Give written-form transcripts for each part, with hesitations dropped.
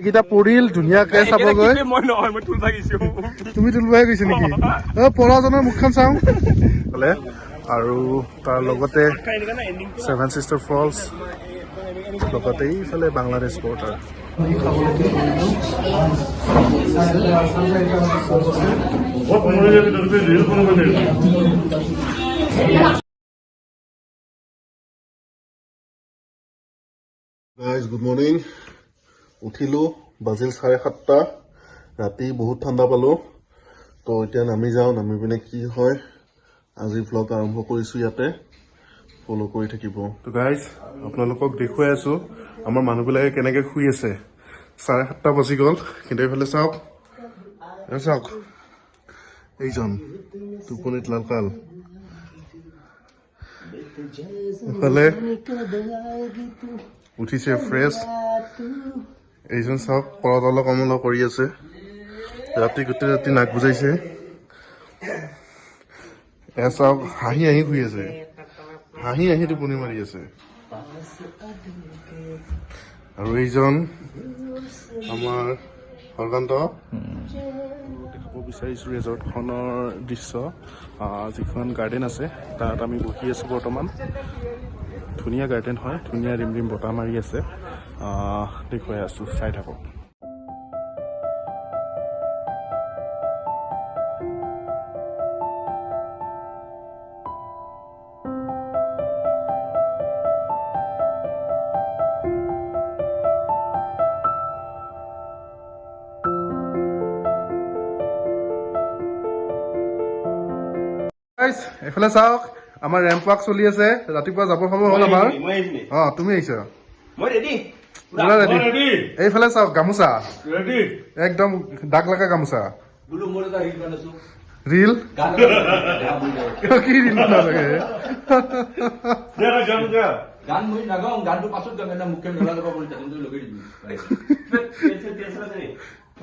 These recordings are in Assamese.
এইকেইটা পৰিল ধুনীয়াকে চাবগৈ। মই নহয়, মই তুলবা গৈছো। তুমি তুলবাই গৈছে নেকি? অ, পৰাজনৰ মুখখন চাওঁ। ফালে আৰু তাৰ লগতে ছেভেন চিষ্টাৰ ফলছ, লগতে এইফালে Bangladesh border. Guys, good morning. উঠিলোঁ, বাজিল 7:30। ৰাতি বহুত ঠাণ্ডা পালোঁ। তো এতিয়া নামি যাওঁ, নামি পিনে কি হয়। আজি ভ্লগ আৰম্ভ কৰিছোঁ ইয়াতে, ফ'ল' কৰি থাকিব। তো গাইজ, আপোনালোকক দেখুৱাই আছোঁ আমাৰ মানুহবিলাকে কেনেকৈ শুই আছে। 7:30 বাজি গ'ল, কিন্তু এইফালে চাওক, এই চাওক, এইজন টোপনিত লালকাল। এইফালে উঠিছে ফ্ৰেছ। এইজন চাওক, কৰতল কমল কৰি আছে। ৰাতি গোটেই ৰাতি নাক বুজাইছে। এ চাওক, হাঁহি হাঁহি শুই আছে, হাঁহি হাঁহি টোপনি মাৰি আছে। আৰু এইজন আমাৰ হৰকান্ত। দেখাব বিচাৰিছোঁ ৰেজৰ্টখনৰ দৃশ্য। যিখন গাৰ্ডেন আছে, তাত আমি বহি আছোঁ বৰ্তমান। ধুনীয়া গাৰ্ডেন হয়, ধুনীয়া ৰিম ৰিম বতাহ মাৰি আছে। দেখুৱাই আছোঁ, চাই থাকক। Guys, এইফালে চাওক, আমাৰ ৰেম্প ৱাক চলি আছে। ৰাতিপুৱা যাবৰ সময় হ'ল আমাৰ। মই আহিছো। অ, তুমি আহিছা। মই ৰেডি। পুৰা ৰেডি। এইফালে চাওক, গামোচা। ৰেডি। একদম দাগ লগা গামোচা। বোলো মোৰ এটা ৰিল বনাইছো। ৰিল? গান এটা। কি ৰিল বনাব লাগে? গান গা। গান মই নাগাওঁ, গানটো পাছত গাম। এনে মুখে নোলা যাব বুলি কিন্তু লগাই দিবি।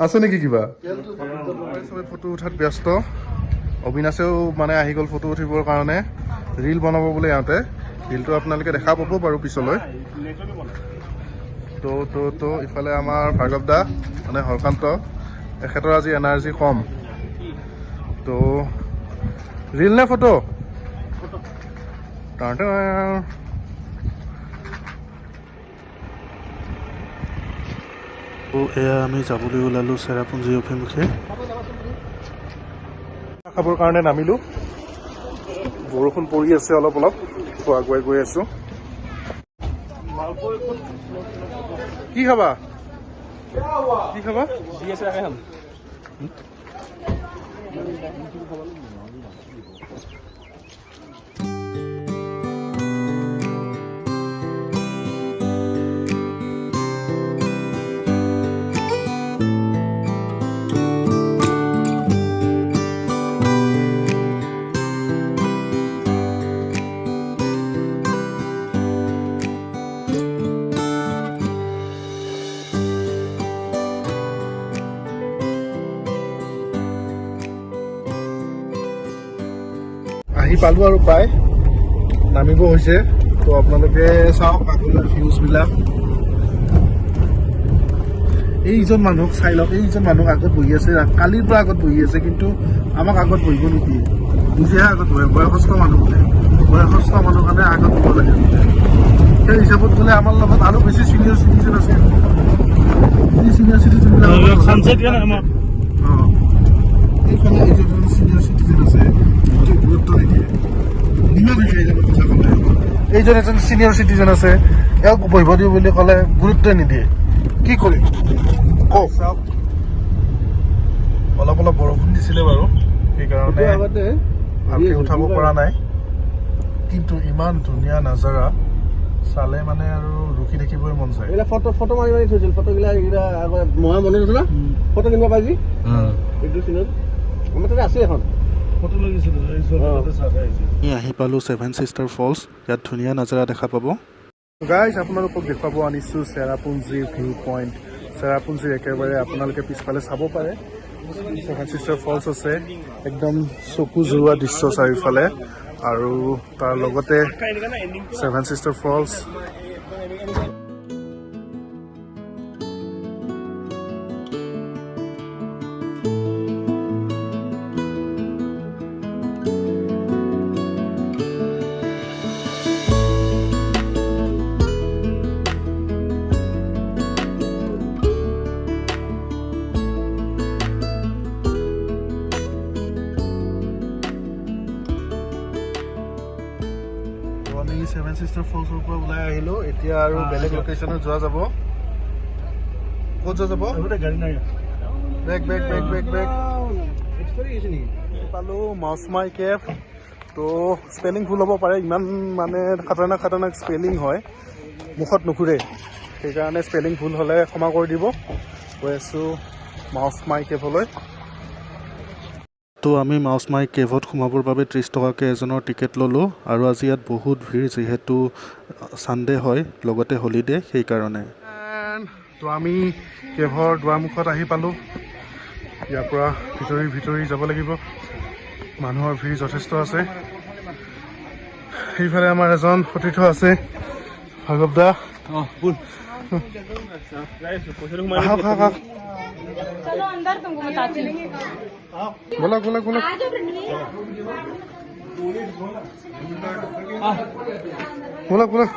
আছে নেকি কিবা? চবে ফটো উঠাত ব্যস্ত। অবিনাশেও মানে আহি গ'ল ফটো উঠিবৰ কাৰণে। ৰিল বনাব বোলে ইহঁতে। ৰিলটো আপোনালোকে দেখা পাব বাৰু পিছলৈ। তো তো তো ইফালে আমাৰ ভাৰ্গৱ দা, মানে হৰকান্ত, এখেতৰ আজি এনাৰ্জি কম। তো ৰিল নে ফটো? তো এয়া আমি যাবলৈ ওলালোঁ চেৰাপুঞ্জী অভিমুখে। খাবৰ কাৰণে নামিলোঁ। বৰষুণ পৰি আছে অলপ অলপ। তো আগুৱাই গৈ আছোঁ। কি খাবা? কি খাবা? যি আছে তাকে খাম। আহি পালো আৰু প্ৰায় নামিব হৈছে। তো আপোনালোকে চাওক আগলৈ ভিউজবিলাক। এইজন মানুহক চাই লওক। এইজন মানুহ আগত বহি আছে, কালিৰ পৰা আগত বহি আছে, কিন্তু আমাক আগত বহিব নিদিয়ে। নিজেহে আগত বহে। বয়সস্থ মানুহ বোলে, বয়সস্থ মানুহ কাৰণে আগত বহিব লাগে বোলে। সেই হিচাপত গ'লে আমাৰ লগত আৰু বেছি চিনিয়ৰ চিটিজেন আছে। এই চিনিয়ৰ চিটিজেন। চানচেট দিয়া নাই আমাক। এইফালে এইজন চিনিয়ৰ চিটিজেন আছে, সেইটো গুৰুত্ব নিদিয়ে। নিমাত হৈ যায় কথা ক'লে। এইজন এজন চিনিয়ৰ চিটিজেন আছে, এওঁক বহিব দিওঁ বুলি ক'লে গুৰুত্বই নিদিয়ে। কি কৰিম কওক? চাওক, অলপ অলপ বৰষুণ দিছিলে বাৰু, সেইকাৰণে ভালকে উঠাব পৰা নাই। কিন্তু ইমান ধুনীয়া নাজাৰা চালে মানে আৰু ৰখি থাকিবই মন যায়। এইবিলাক ফটো ফটো মাৰি মাৰি থৈছিল। ফটোগিলা এইগিলা আগতে মই মনত আছে না, ফটো কিনিব পাইছি। এইটো চিনত আমাৰ তাতে আছে এখন। ফটো লাগিছিল এই চব চাহ আহিছে। আমি আহি পালোঁ ছেভেন চিষ্টাৰ ফলছ। ইয়াত ধুনীয়া নাজাৰা দেখা পাব। গাইজ, আপোনালোকক দেখুৱাব আনিছোঁ চেৰাপুঞ্জীৰ ভিউ পইণ্ট। চেৰাপুঞ্জীৰ একেবাৰে আপোনালোকে পিছফালে চাব পাৰে, ছেভেন চিষ্টাৰ ফলছ আছে। একদম চকু জোৰোৱা দৃশ্য চাৰিওফালে আৰু তাৰ লগতে ছেভেন চিষ্টাৰ ফলছ। ছেভেন চিষ্টাৰ ফলছৰ পৰা ওলাই আহিলোঁ। এতিয়া আৰু বেলেগ লোকেশ্যনত যোৱা যাব। ক'ত যোৱা যাব? গাড়ী নাই। Back, back, back, back, back. Expiry গৈছে নেকি? পালোঁ মাউচমাই কেভ। তো স্পেলিং ভুল হ'ব পাৰে, ইমান মানে খাতাৰনাক খাতাৰনাক স্পেলিং হয়, মুখত নুঘূৰে, সেইকাৰণে স্পেলিং ভুল হ'লে ক্ষমা কৰি দিব। গৈ আছোঁ মাউচমাই কেভলৈ। তো আমি মাউচমাই কেভত সোমাবৰ বাবে 30 টকাকৈ এজনৰ টিকেট ল'লোঁ আৰু আজি ইয়াত বহুত ভিৰ, যিহেতু ছানডে হয়, লগতে হলিডে, সেইকাৰণে। তো আমি কেভৰ দুৱাৰমুখত আহি পালোঁ। ইয়াৰ পৰা ভিতৰি ভিতৰি যাব লাগিব। মানুহৰ ভিৰ যথেষ্ট আছে। সেইফালে আমাৰ এজন সতীৰ্থ আছে, ভাৰ্গৱ দা। আহক, আহক, আহক। चलो अंदर, तुमको बताती हूँ। ব'লক, ব'লক, ব'লক। आ जाओ रणवीर। ব'লক, ব'লক।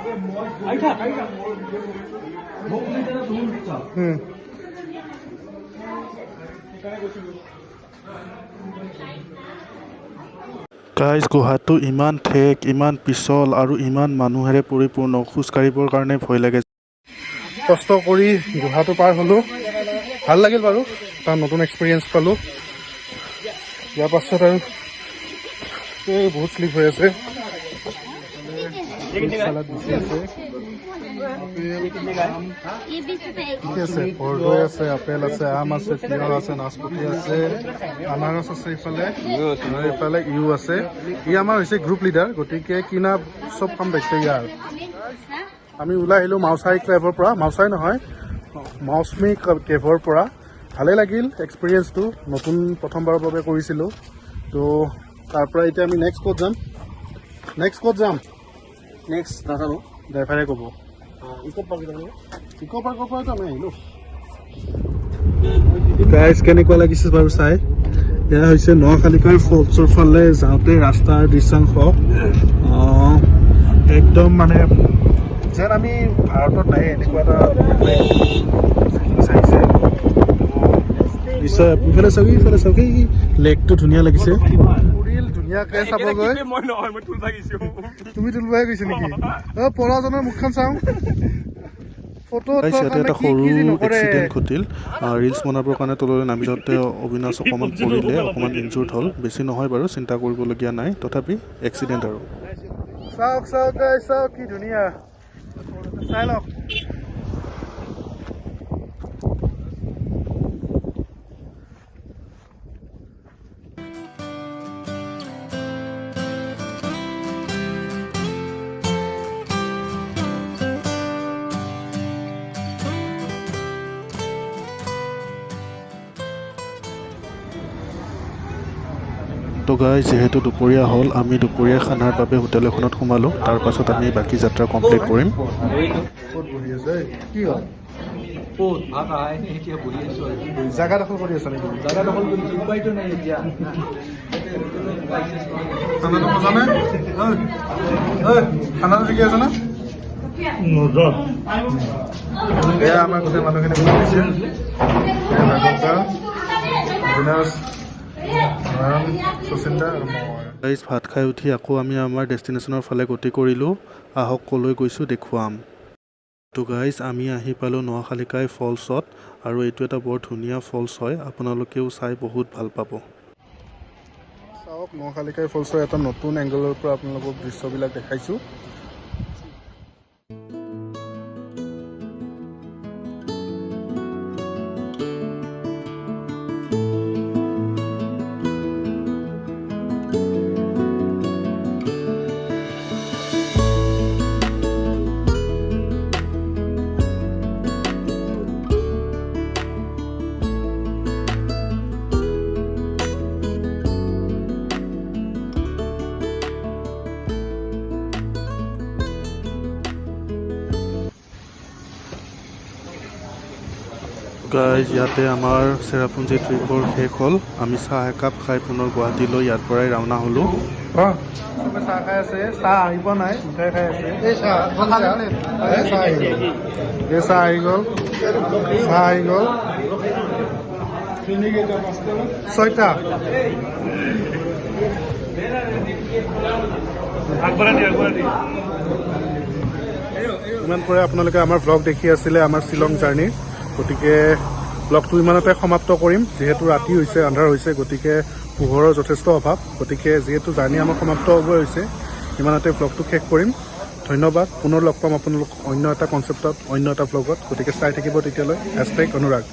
গাইজ, গুহাটো ইমান ঠেক, ইমান পিছল আৰু ইমান মানুহেৰে পৰিপূৰ্ণ, খোজ কাঢ়িবৰ কাৰণে ভয় লাগে। কষ্ট কৰি গুহাটো পাৰ হ'লোঁ। ভাল লাগিল বাৰু, এটা নতুন এক্সপিৰিয়েঞ্চ পালোঁ। ইয়াৰ পাছত আৰু এই বহুত শ্লিপ হৈ আছে। চালাড বেছি আছে। ये 20 रुपए एक। কি আছে? কৰ্দৈ আছে, আপেল আছে, আম আছে, তিয়হ আছে, নাচপতি আছে, আনাৰস আছে ইফালে আৰু ইফালে ইউ আছে। ই আমাৰ হৈছে গ্ৰুপ লিডাৰ, গতিকে কিনা চব কাম দায়িত্ব ইয়াৰ। আমি ওলাই আহিলোঁ মাউচাই কেভৰ পৰা, মাউচাই নহয়, মাউচমি কেভৰ পৰা। ভালেই লাগিল এক্সপিৰিয়েঞ্চটো, নতুন প্ৰথমবাৰৰ বাবে কৰিছিলোঁ। তো তাৰ পৰা এতিয়া আমি নেক্সট ক'ত যাম? নেক্সট ক'ত যাম? নেক্সট নাজানো। ড্ৰাইভাৰে ক'ব। ইকো পাৰ্ক যাব। ইক' পাৰ্কৰ পৰাতো আমি আহিলোঁ। গাইজ, কেনেকুৱা লাগিছে বাৰু চাই? এয়া হৈছে নশালিকাৰ ফলছৰ ফালে যাওঁতে ৰাস্তাৰ দৃশ্যাংশ। একদম মানে যেন আমি ভাৰতত নাই, এনেকুৱা এটা ফিলিংছ আহিছে। নিশ্চয় ইফালে চাওক, ইফালে চাওক, এই লেকটো ধুনীয়া লাগিছে। পৰিল ধুনীয়াকে চাবগৈ। মই নহয়, মই টোল ভাগিছো। তুমি তুলবাই গৈছে নেকি? অ, পৰাজনৰ মুখখন চাওঁ। ফটো। ইয়াতে এটা সৰু এক্সিডেণ্ট ঘটিল। ৰিলচ বনাবৰ কাৰণে তললৈ নামি যাওঁতে অবিনাশ অকণমান পৰিলে, অকণমান ইনজুৰ্ড হ'ল। বেছি নহয় বাৰু, চিন্তা কৰিবলগীয়া নাই, তথাপি এক্সিডেণ্ট আৰু। চাওক, চাওক গাইজ, চাওক কি ধুনীয়া, চাই লওক। তো গাইজ, যিহেতু দুপৰীয়া হ'ল, আমি দুপৰীয়া খানাৰ বাবে হোটেল এখনত সোমালোঁ। তাৰপাছত আমি বাকী যাত্ৰা কমপ্লিট কৰিম। ক'ত বহি আছে এই? কি হ'ল? ক'ত ভাত আহাই নাই, এতিয়া বহি আছো আৰু কি কৰিম? জাগা দখল কৰি আছা নেকি? জাগা দখল কৰিছো, উপায়তো নাই এতিয়া। খানাটো মজা নে? ঐ, ঐ, খানাটো ঠিকে আছে না? মজা। এয়া আমাৰ গোটেই মানুহখিনি বহি আছে। এয়া ভাৰ্গৱ দা, অবিনাশ, নয়ন, শচীন দা আৰু মই। গাইজ, ভাত খাই উঠি আকৌ আমি আমাৰ ডেষ্টিনেশ্যনৰ ফালে গতি কৰিলোঁ। আহক, ক'লৈ গৈছোঁ দেখুৱাম। তো গাইজ, আমি আহি পালোঁ নোহশালিকাই ফলছত আৰু এইটো এটা বৰ ধুনীয়া ফলছ হয়, আপোনালোকেও চাই বহুত ভাল পাব। চাওক, নশালিকাই ফলছৰ এটা নতুন এংগলৰ পৰা আপোনালোকক দৃশ্যবিলাক দেখাইছোঁ। গাইজ, ইয়াতে আমাৰ চেৰাপুঞ্জী ট্ৰিপৰ শেষ হ'ল। আমি চাহ একাপ খাই পুনৰ গুৱাহাটীলৈ ইয়াৰ পৰাই ৰাওনা হ'লোঁ। চবে চাহ খাই আছে। চাহ আহি পোৱা নাই, মিঠাই খাই আছে। এই চাহ, এই চাহ আহি গ'ল, এই চাহ আহি গ'ল, চাহ আহি গ'ল। ছয়টা। আগবঢ়াই দি, আগবঢ়াই দি। ইমান পৰে আপোনালোকে আমাৰ ভ্লগ দেখি আছিলে, আমাৰ শ্বিলং জাৰ্ণিৰ। গতিকে ভ্লগটো ইমানতে সমাপ্ত কৰিম, যিহেতু ৰাতি হৈছে, আন্ধাৰ হৈছে, গতিকে পোহৰৰ যথেষ্ট অভাৱ। গতিকে যিহেতু জাৰ্ণি আমাৰ সমাপ্ত হ'বই হৈছে, ইমানতে ভ্লগটো শেষ কৰিম। ধন্যবাদ। পুনৰ লগ পাম আপোনালোক অন্য এটা কনচেপ্টত, অন্য এটা ভ্লগত। গতিকে চাই থাকিব তেতিয়ালৈ। #অনুৰাগ।